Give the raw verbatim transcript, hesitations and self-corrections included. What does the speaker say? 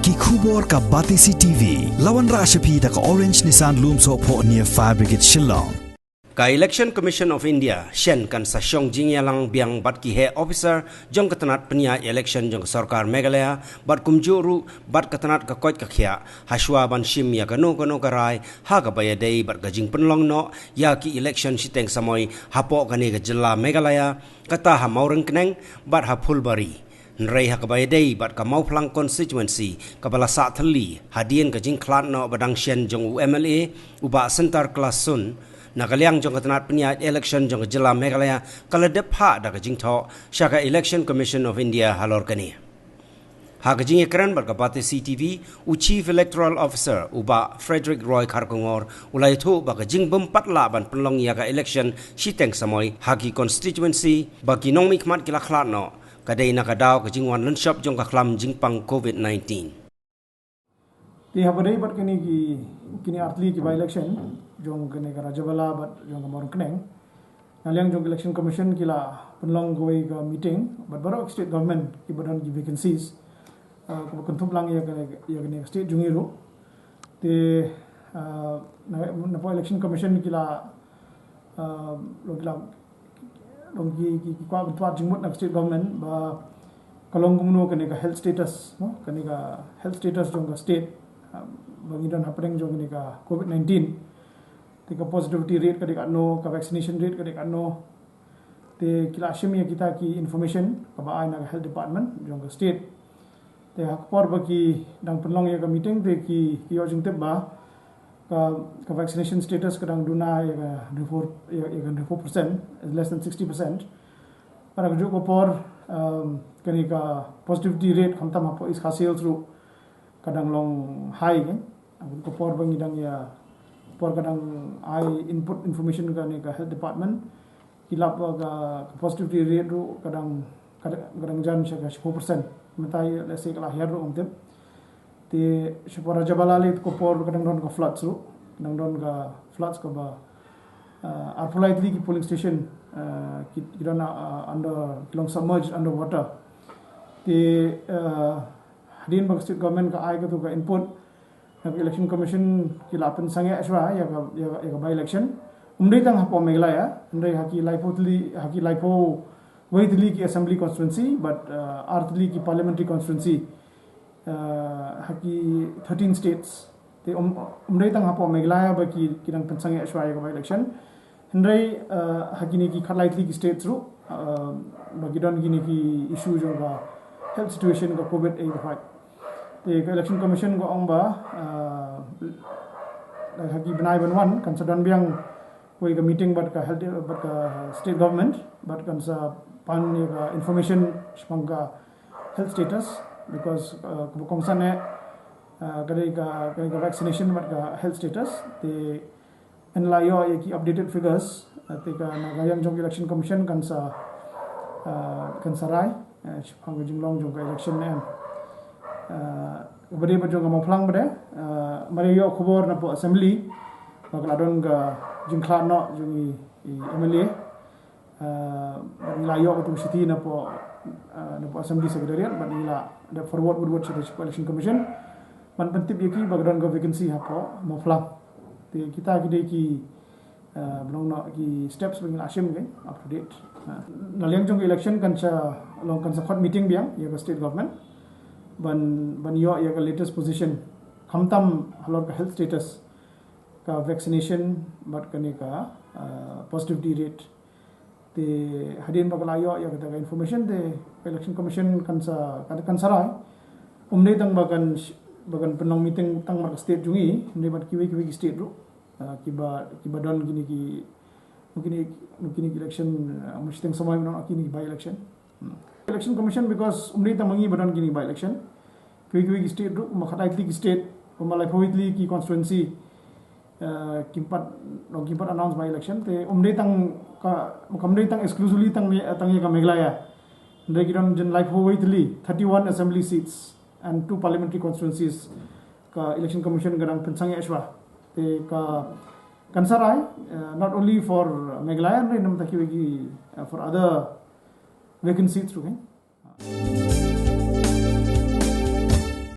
Ki khubor ka Batesi T V. La wanrah sha phi da ka Orange Nissan Lumsohphoh near Fire Brigade Shillong. Ka Election Commission of India, shen kan sa shong jingïalang biang bad ki heh officer jong ka tnat pynïaid election jong ka sorkar Meghalaya, bad kumjuh ruh bad ka tnat ka koit ka khiah, hashwa ban shim ïa kano kano ka rai ha kaba ïadei bad ka jingpynlong noh ïa ki election shiteng samoi hapoh kane ka jylla Meghalaya, kata ha Mawryngkneng bad ha Phulbari. Hynrei ha kaba ïadei bad ka Mawphlang constituency kaba la sah thylli hadien ka jingkhlad noh ba dang shen jong u M L A, u Bah Centar Klasun, na ka liang jong ka tnat pynïaid election jong ka jylla Meghalaya ka la dep phah da ka jingthoh sha ka Election Commission of India halor kane. Ha ka jingïakren bad ka Batesi T V, u Chief Electoral Officer, u Bah Frederick Roy Kharkongor, u la ïathuh ba ka jingbym pat lah ban pynlong ïa ka election shiteng samoi ha ki constituency ba ki nongmihkhmat ki la khlad noh, ka dei na ka daw ka jingwan lynshop jong ka khlam jingpang COVID nineteen. Te haba dei bad kine ki, kine artylli ki by election jong kane ka Rajabala bad jong ka Mawryngkneng, na liang jong ka Election Commission ki la pynlong kawei ka meeting bad baroh state government kiba don ki vacancies, uh, kaba kynthup lang ïa kane, ïa kane ka state jong ngi ruh. Te, uh, na, na pdeng Election Commission ki la, uh, long ki la, long ki, ki, ki kwah ban twad jingmut na ka state government ba ka long kumno kane ka health status, no? Kane ka health status jong ka state, uh, ba ngi don hapdeng jong kane ka COVID nineteen. Te ka positivity rate ka dei katno, ka vaccination rate ka dei katno. Te ki la shim ïa kita ki information kaba ai na ka health department jong ka state. Te ha ka por ba ki dang pynlong ïa ka meeting te ki, ki ïoh jingtip ba ka, ka vaccination status ka dang duna ïa ka twenty-four, ïa, ïa ka twenty-four percent, less than sixty percent. Bad ha kajuh ka por, um, kane ka positivity rate khamtam hapoh East Khasi Hills ruh ka dang long high, kan. Ha kajuh ka por ba ngi dang ïa, por ka dang ai input information kane ka health department, ki lap ba ka, ka positivity rate ruh ka dang, ka dang, ka dang jan sha ka shiphew percent. Mynta, let's say, ka la hiar ruh ym tip. Te shapoh Rajabala lei ka por ka dang don ka floods ruh, ka dang don ka floods kaba, uh, arphew lai tylli ki polling station, uh, ki, ki don, uh, under, ki long submerged under water. Te, uh, hadien ba ka state government ka ai katu ka input, na ka Election Commission ki la pynsangeh shuwa ïa ka, ïa ka, ïa ka by election. Ym dei tang hapoh Meghalaya, hynrei ha ki laiphew tylli, ha ki laiphew wei tylli ki assembly constituency bad, uh, ar tylli ki parliamentary constituency, uh, ha ki thirteen states. Te ym, ym dei tang hapoh Meghalaya ba ki, ki dang pynsangeh shuwa ïa ka by election. Hynrei, uh, ha kine ki khatlai tylli ki states ruh, uh, ba ki don kine ki issue jong ka health situation ka COVID eight. Te ka Election Commission ka ong ba, uh, ha ki bnai ban wan kan sa don biang wei ka meeting bad ka health, bad ka state government, bad kan sa pan ïa ka information shaphang ka health status, because, uh, kaba kongsan eh, uh, ka dei ka, ka dei ka vaccination bad ka health status. Te yn la ïoh ïa ki updated figures, uh, te ka, na ka liang jong ka Election Commission kan sa, uh, kan sa rai, uh, shaphang ka jinglong jong ka election ne em. Uh, ba dei ba jong ka Mawphlang ba dei, uh, mar ïoh khubor napoh assembly ba ka la don ka jingkhlad noh jong i, i M L A. Uh, bad ngi la ïoh katu ka shithi napoh, uh, napoh Assembly Secretariat, bad ngi la dep forward wut wut sha ka Election Commission ban pyntip ïa ki ba ka don ka vacancy hapoh Mawphlang. Te kita ki dei ki, uh, ba long noh ki steps ba ngi la shim, kan, up to date. Uh, na liang jong ka election kan sa long, kan sa khot meeting biang ïa ka state government ban, ban ïoh ïa ka latest position khamtam halor ka health status, ka vaccination bad kane ka, uh, positivity rate. Te hadien ba ka la ïoh ïa kata ka information te ka Election Commission kan sa, kan, kan sa rai. Ym dei tang ba kan, ba kan pynlong meeting tang bad ka state jong ngi, hynrei bad kiwei kiwei ki state ruh, uh, kiba, kiba don kine ki, kine, kine ki election, uh, mynshiteng samoi ba don kine ki by election. Hmm. Election Commission, because ym dei tang ma ngi ba don kine ki by election. Kiwei kiwei ki state ruh, kumba khatlai tylli ki state, kumba laiphew wei tylli ki constituency, uh, kim pat, long kim pat announce by election. Te ym dei tang ka, kam dei tang exclusively tang ne, tang ïa ka Meghalaya. Hynrei ki don jan laiphew wei tylli, thirty-one assembly seats and two parliamentary constituencies ka Election Commission ka dang pynsangeh shuwa. Te ka, kan sa rai, uh, not only for Meghalaya, hynrei namar kiwei ki, uh, for other vacant seats ruh, kan.